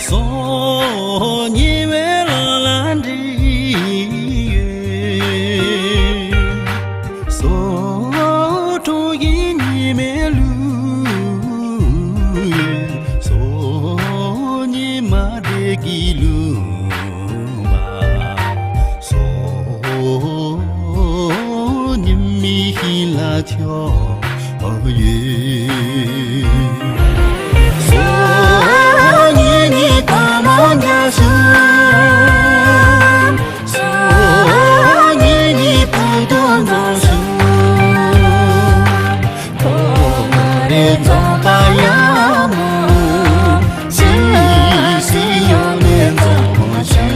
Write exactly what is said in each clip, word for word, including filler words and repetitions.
སོ་ཉི་འོད་ལ་ལ་འདྲེས་ཡོད། སོ་ཁྲོ་ཡི་ཉི་མའི་ལུས། སོ་ཉི་མ་དེ་གི་ལུས་པ། སོ་ཉི་མའི་ཤིང་ལ་ཆོག་ཡོད། སོ་ཉི་ཉི་ཐ་མ་ཉ་ཤུ། སོ་ཉི་ཉི་ཕུ་དུ་ནོ་ཤུ། ཐོ་རེ་ཛོ་པ་ཡ་མོ། ཅི་སི་ཡོ་ནེ་ཛོ་ཤུ།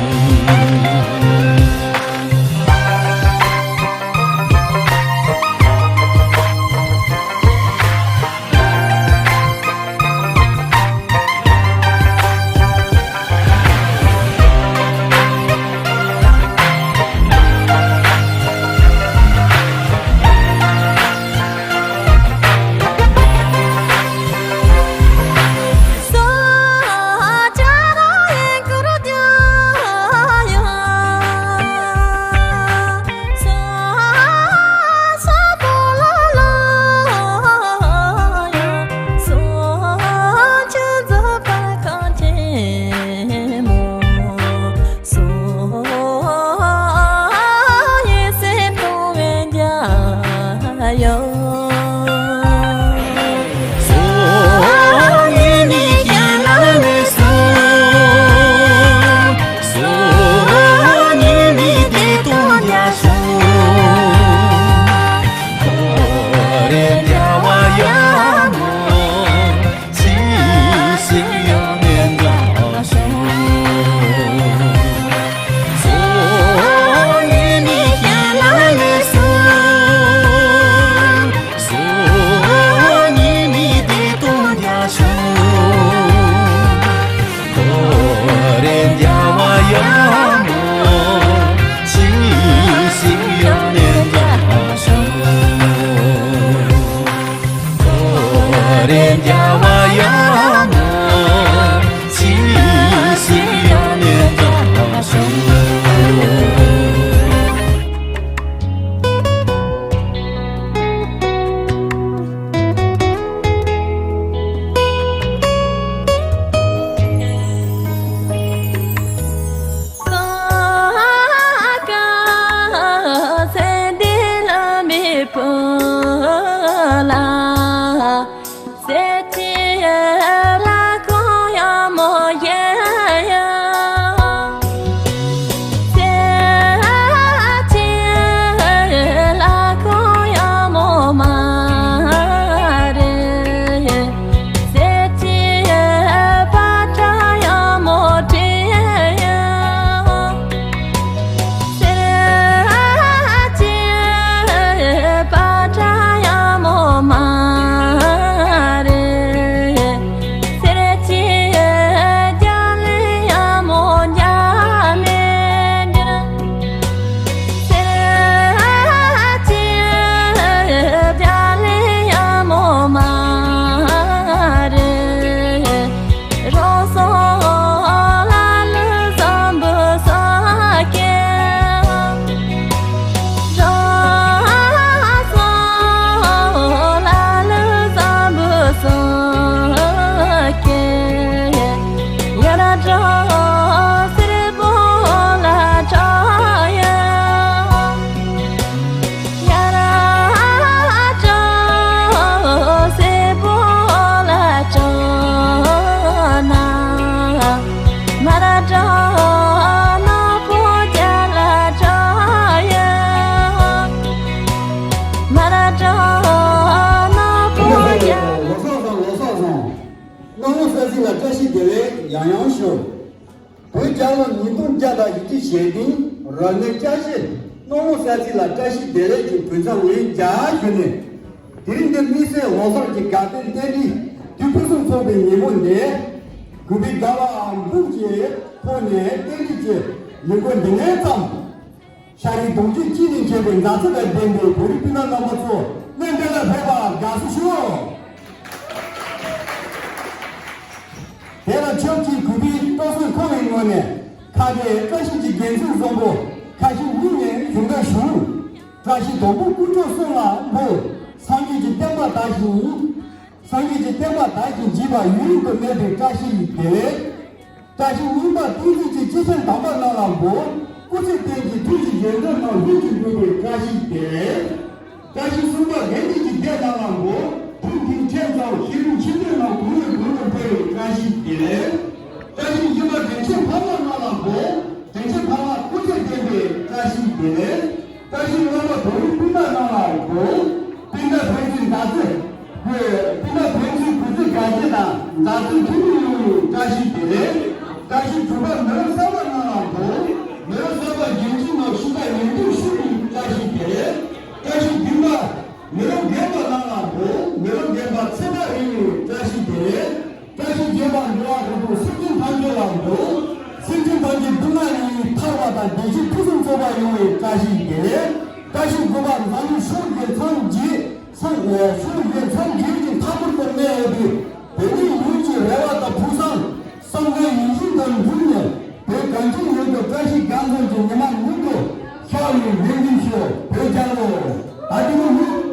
བདེ་ལེགས་ཡང་ཡང་ཞུ། བོད་རྒྱལ་ལོ་ཉིས་སྟོང་བརྒྱ་དང་བཞི་བཅུ་ཞེ་བདུན་རབ་གནས་བསྐྱར་ཞིབ་སྣང་བ་གསལ་ཚིག་ལ་བཀྲ་ཤིས་བདེ་ལེགས་ཀྱི་གུས་མཚམས་ལན་བརྒྱ་ཞུས་ནས། དེ་རིང་འདིར་དམིགས་བསལ་ལོ་གསར་གྱི་དགའ་སྟོན་རྟེན་འབྲེལ་དུས་ཕུན་སུམ་ཚོགས་པའི་ཉིན་མོ་འདིར། གུས་པའི་དགའ་བའམ་འབུམ་གྱི་ཐོག་ནས་རྟེན་འབྲེལ་གྱི་ལས་འགུལ་འདི་ནས་བརྩམས། ཤ་རིགས་གདུང་རྒྱུད་གཅིག་ནས་མཁྱེན་པའི་མཛའ་བརྩེ་དང་ལྡན་པའི་བོད་རིགས་སྤུན་ཟླ་རྣམ་པ་ཚོ་སྨན་པའི་ལ་ཕེབས་པར་དགའ་བསུ་ཞུ། དེ་ལ་ཆབས་ཅིག་གུས་པའི་སྤྲོ་གསོལ་འཁོར་བའི་ངོས་ནས་ཁ་བརྡའི་བཀྲ་ཤིས་ཀྱི་རྒྱལ་མཚན་བཟང་པོ་ཁ་ཤས་གཉིས་ནས་གཞུང་འབྲེལ་ཞུ། བཀྲ་ཤིས་སྡོང་པོ་དཀོན་མཆོག་གསུམ་ལ་འབུལ། སངས་རྒྱས་ཀྱི་བསྟན་པ་དར་ཞིང་། སངས་རྒྱས་ཀྱི་བསྟན་པ་དར་ཞིང་རྒྱས་པ་ཡུན་རིང་དུ་གནས་པའི་བཀྲ་ཤིས་བདེ་ལེགས། བཀྲ་ཤིས་རྙིང་པ་བསྟན་འཛིན་གྱི་སྐྱེས་ཆེན་དམ་པ་རྣམས་ལ་འབུལ། སྐུ་ཚེ་བརྟན་ཅིང་ཐུགས་ཀྱི་བཞེད་དོན་རྣམས་ལྷུན་གྱིས་འགྲུབ་པའི་བཀྲ་ཤིས་བདེ་ལེགས། བཀྲ་ཤིས་གསུམ་པ་དགེ་འདུན་གྱི་སྡེ་རྣམས་ལ་འབུལ། ཐུགས་མཐུན་ཁྲིམས་གཙང་ཤེས་རིག་ཆོས་ལྡན་རྣམས་གོང་ནས་གོང་དུ་འཕེལ་བའི་བཀྲ་ཤིས་བདེ་ལེགས། བཀྲ་ཤིས་སྙིང་པ་དྲིན་ཆེན་ཕ་མ་རྣམས་ལ་འབུལ། དྲིན་ཆེན་ཕ་མ་སྐུ་ཚེ་བརྟན་པའི་བཀྲ་ཤིས་བདེ་ལེགས། བཀྲ་ཤིས་སྔོན་མ་བོད་རིགས་སྤུན་ཟླ་རྣམས་ལ་འབུལ། སྤུན་ཟླ་ཕན་ཚུན་མཛའ་བརྩེ། སྤུན་ཟླ་ཕན་ཚུན་གུས་བརྩི་དགའ་སྐྱིད་དང་མཛའ་བརྩེ་མཐུན་སྒྲིལ་ཡོང་བའི་བཀྲ་ཤིས་བདེ་ལེགས། བཀྲ་ཤིས་དྲུག་པ་མི་རབས་གསར་པ་རྣམས་ལ་འབུལ། མི་རབས་གསར་པ་རྒྱུན་གཅིག་ནང་ཤུགས་དང་ནན་ཏན་ཤུགས་ཀྱིས་བཀྲ་ཤིས་བདེ་ལེགས། བཀྲ་ཤིས་བདུན་པ་མི་རབས་རྒན་པ་རྣམས་ལ་འབུལ། མི་རབས་རྒན་པ་ཚེ་མཐར་རིང་བའི་བཀྲ་ཤིས་བདེ་ལེགས། བཀྲ་ཤིས་བརྒྱད་པ་འགྲོ་བ་རིགས་དྲུག་སེམས་ཅན་ཐམས་ཅད་ལ་འབུལ། སེམས་ཅན་ཐམས་ཅད་སྡུག་བསྔལ་ལས་ཐར་བ་དང་བདེ་སྐྱིད་ཕུན་སུམ་ཚོགས་པ་ཡོང་བའི་བཀྲ་ཤིས་བདེ་ལེགས། བཀྲ་ཤིས་དགུ་པ་འཛམ་གླིང་ཕྱོགས་བཞིར་མཚམས་བཞི། མཚམས་ཕྱོགས་བཞིར་མཚམས་བཞིར་གྱི་མཐའ་འཁོར་དུ་གནས་ཡོད་པའི་བོད་མི་ཡོངས་ཀྱི་རེ་བ་དང་ཕུགས་བསམ། བསམ་དོན་ཡིད་བཞིན་དུ་འགྲུབ་ནས་བོད་གངས་ཅན་ཡུལ་དུ་བཀྲ་ཤིས་རྒྱ་མཚོ་གི་ཉི་མ་མྱུར་དུ་ཤར་བའི་སྨོན་འདུན་ཞུ། བོད་རྒྱལ་ལོ། ད་དེ་རུ་མུ།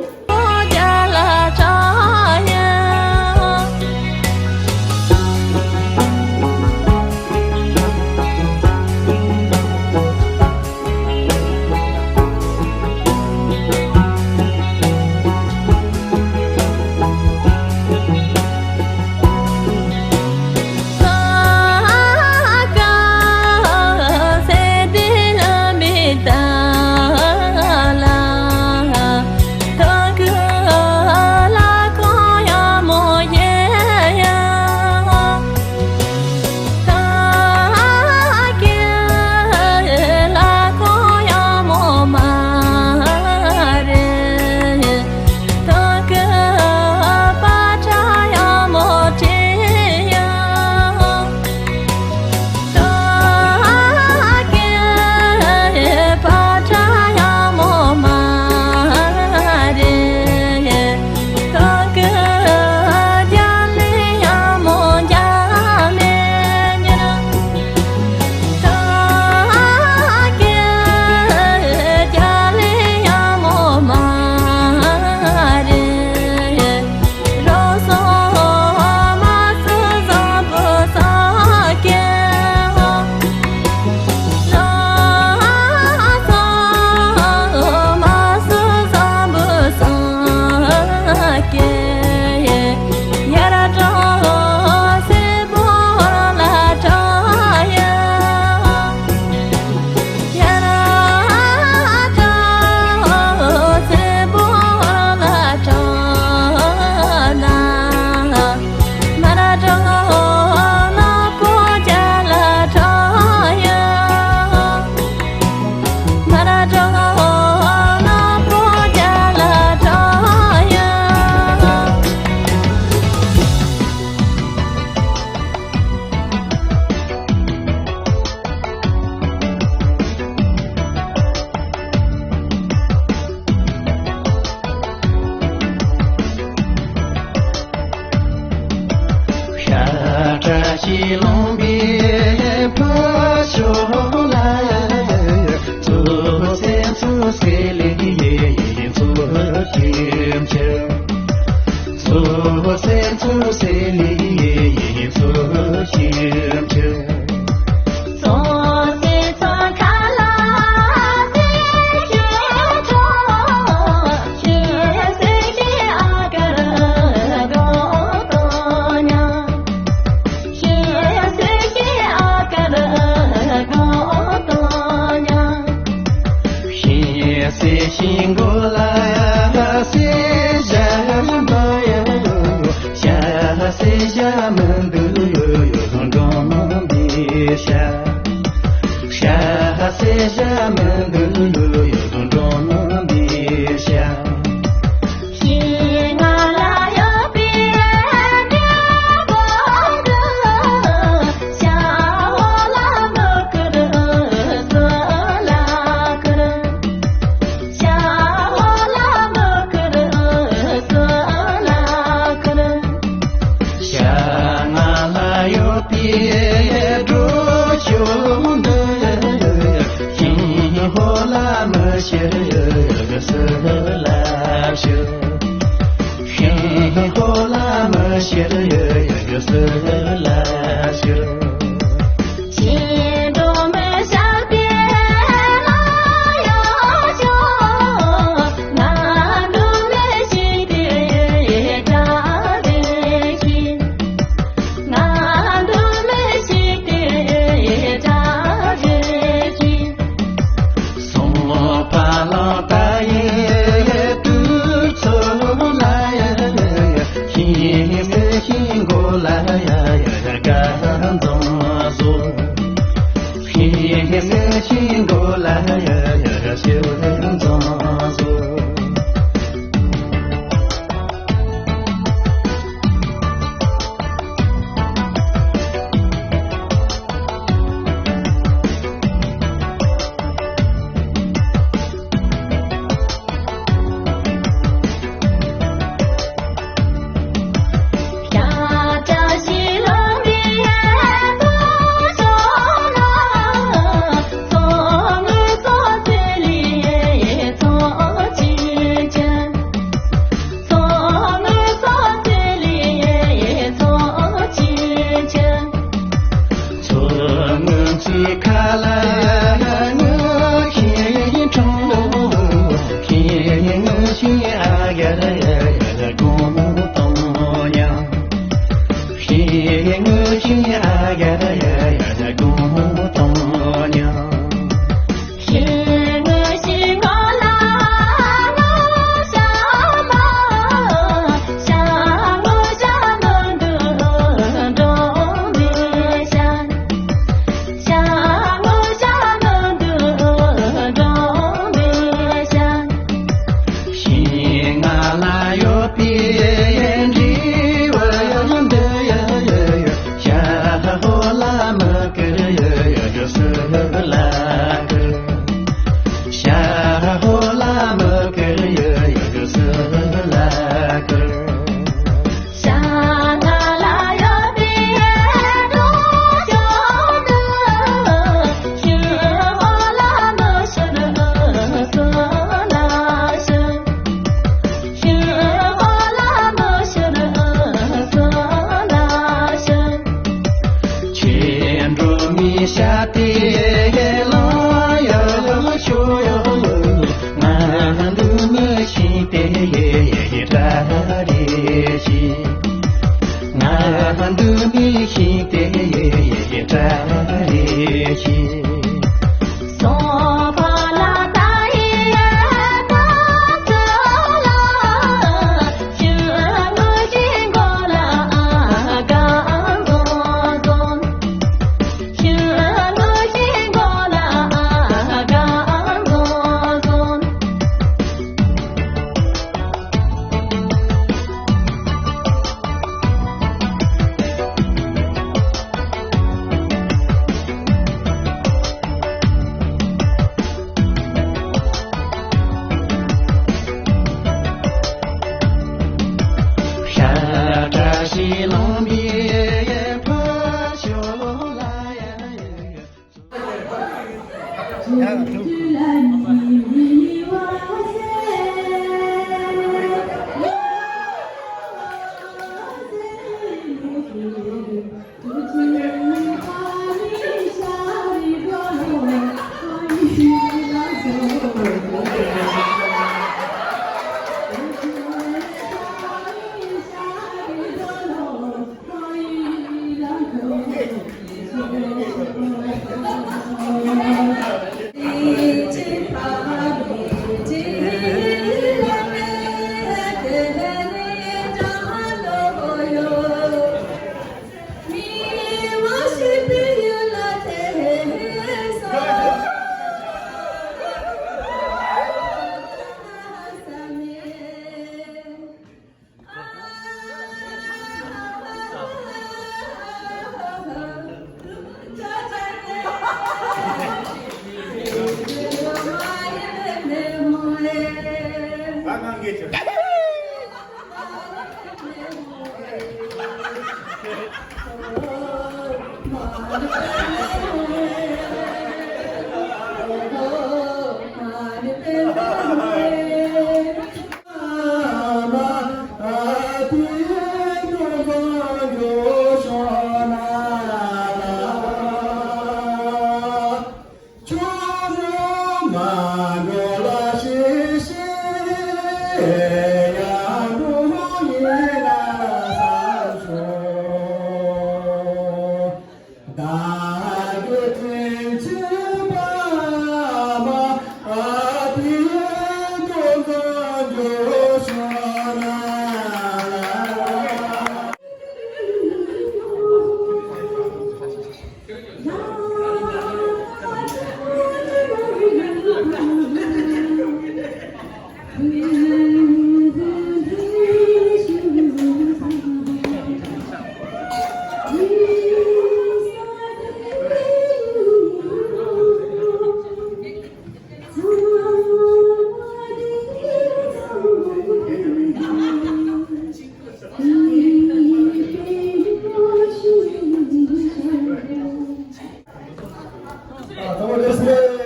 ཨ། ཐོག་མ་ལེགས་སོ།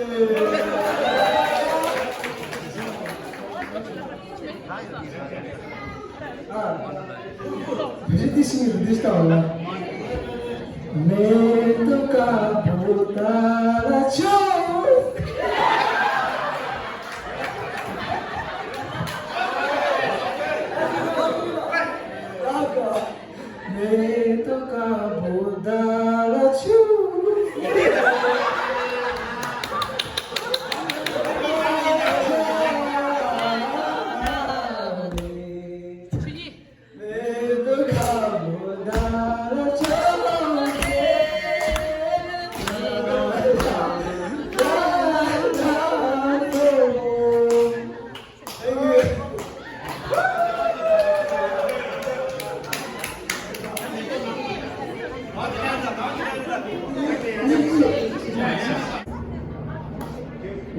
ཨ། བི་རི་ཏི་ཤི་ནི་རི་ཏི་ཤི་ཏ་ཝ་ལ། མེ་ཏོག་དཀར་པོ་ད་ལ་ཆོ། མེ་ཏོག་དཀར་པོ་ད་ལ་ཆུ། མེ་ཏོག་དཀར་པོ་ད་ལ་ཆུ།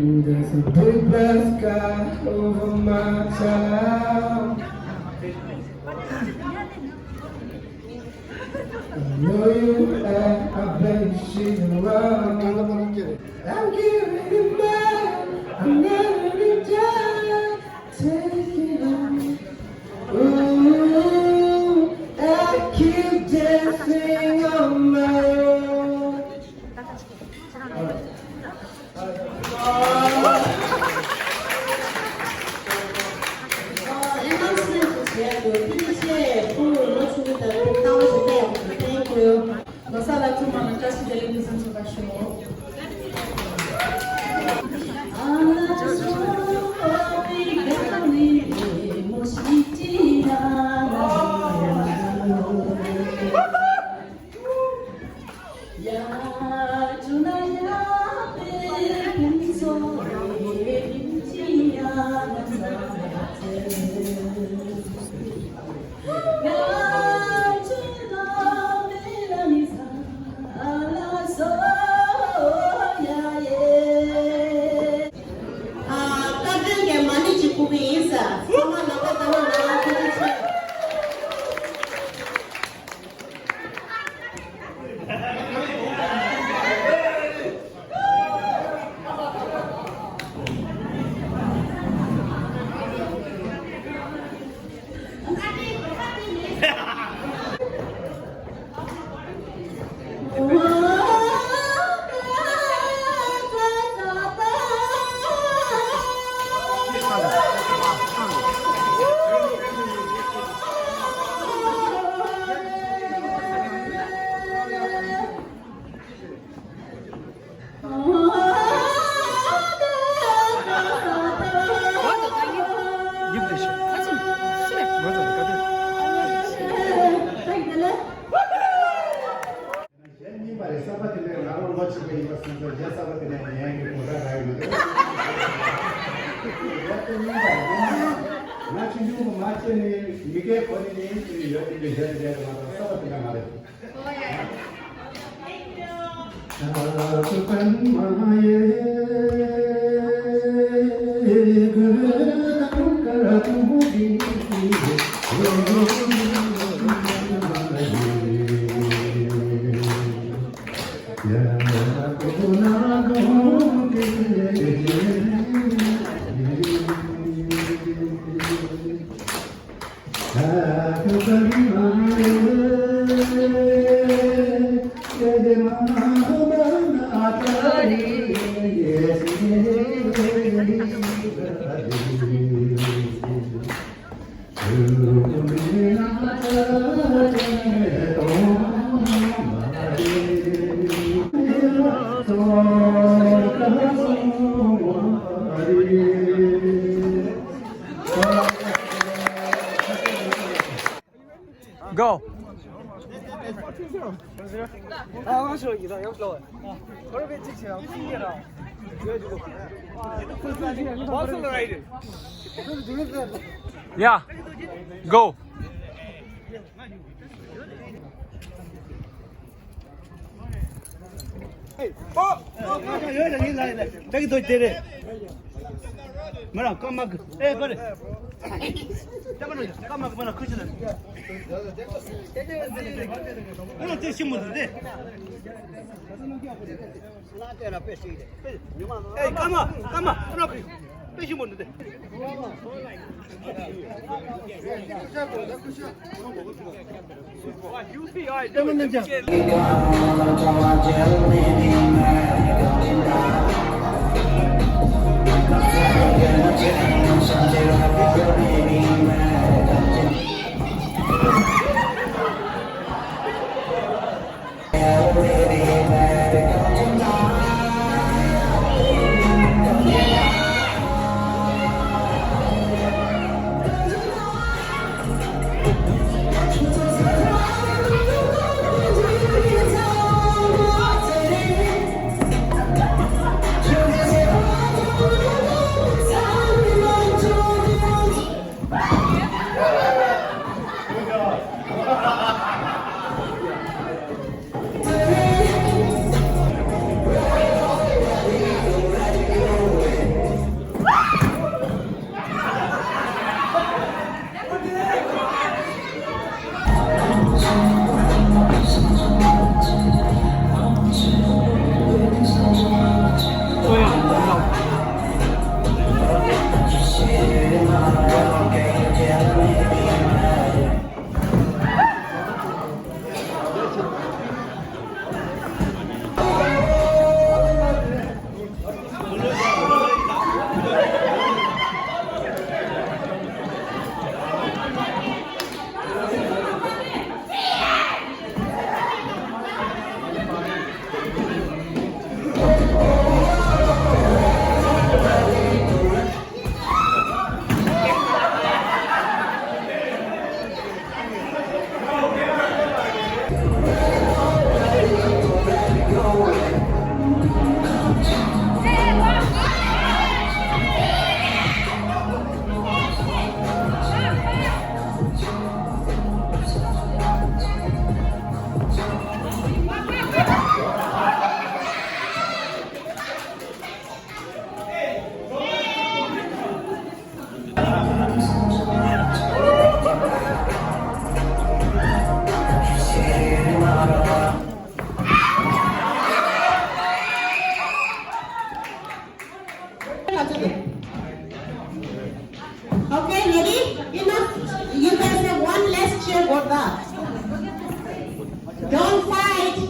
There's a big black sky over my town. I know you and I bet you around. I'm giving you mine. I'm never return. Take it on. Ooh, I keep dancing on my own. Announcement བྱས་འདུག་ཕྱི་ཕྱི་ཕུ་ལོ་ཆུང་ཆུང་དང་ཕུ་ཏང་ཞིག་ལས། Thank you. ལོ་གསར་ལ་ཐུགས་མ་ལ་བཀྲ་ཤིས་བདེ་ལེགས་ཕུན་སུམ་ཚོགས་པ་ཞུ། ཨ། བཀའ་དྲིན་གྱི་མ་ཎི་ཅིག་ཕུལ་གི་ཡིན་ས། ཚང་མ་ལག་པ་བརྡབ་རོགས་གནང་། ཐུགས་རྗེ་ཆེ། གསར་པ་དེ་ལས་ང་རང་ལོ་གཅིག་པ་ཡིན་པ་སོང་ཙང་རྒྱ་གསར་པ་དེ་ལས་ངའི་གི་གོ་སྒྲ་རག་ཡོད་མ་རེད། རྒྱ་དེ་མིན་པ་ཡིན་ན་ང་ཆུང་ཆུང་དུ་མ་བྱས་ནས་མི་སྐད་གོ་ནས་ནི་ཡོད་དེ་འདྲའི་རྒྱ་དེ་རྒྱ་དེ་མ་གཏོགས་གསར་པ་དེ་འདྲ་མ་རེད། Go. Yeah. Go. Okay, ready? Enough. You guys have one last cheer for that. Don't fight.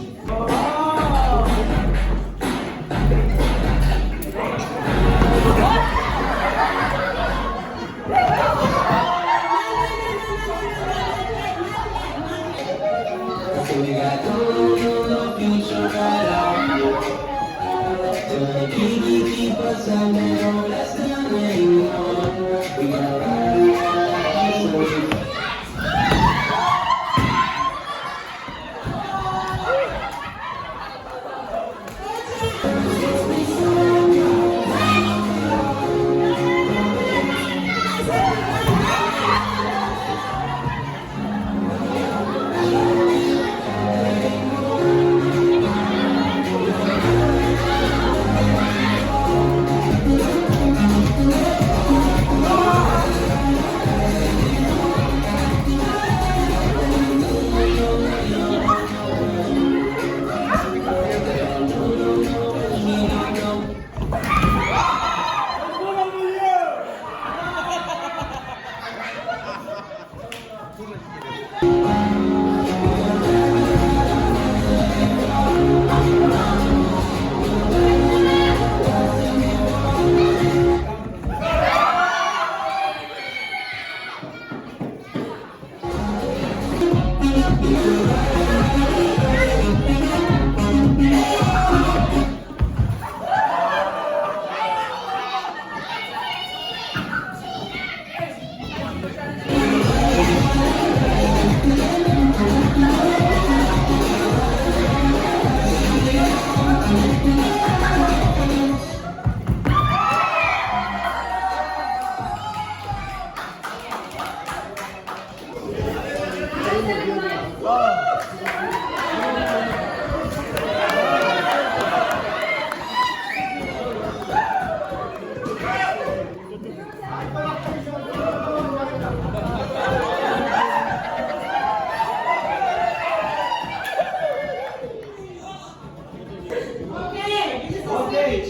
Okay, this is the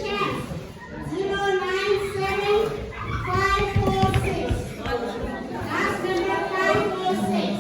chance. Zero nine seven five four six. Last number five four six.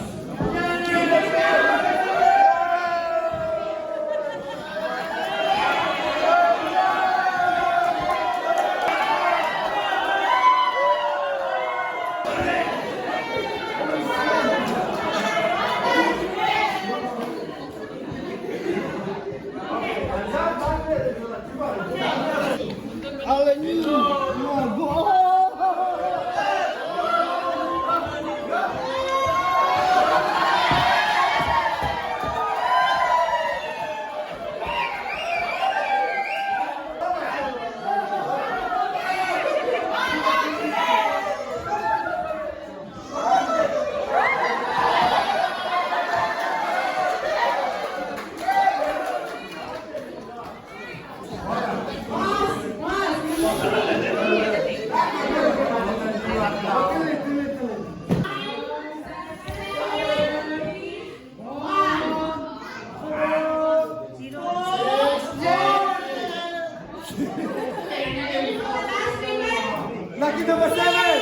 Lucky number seven.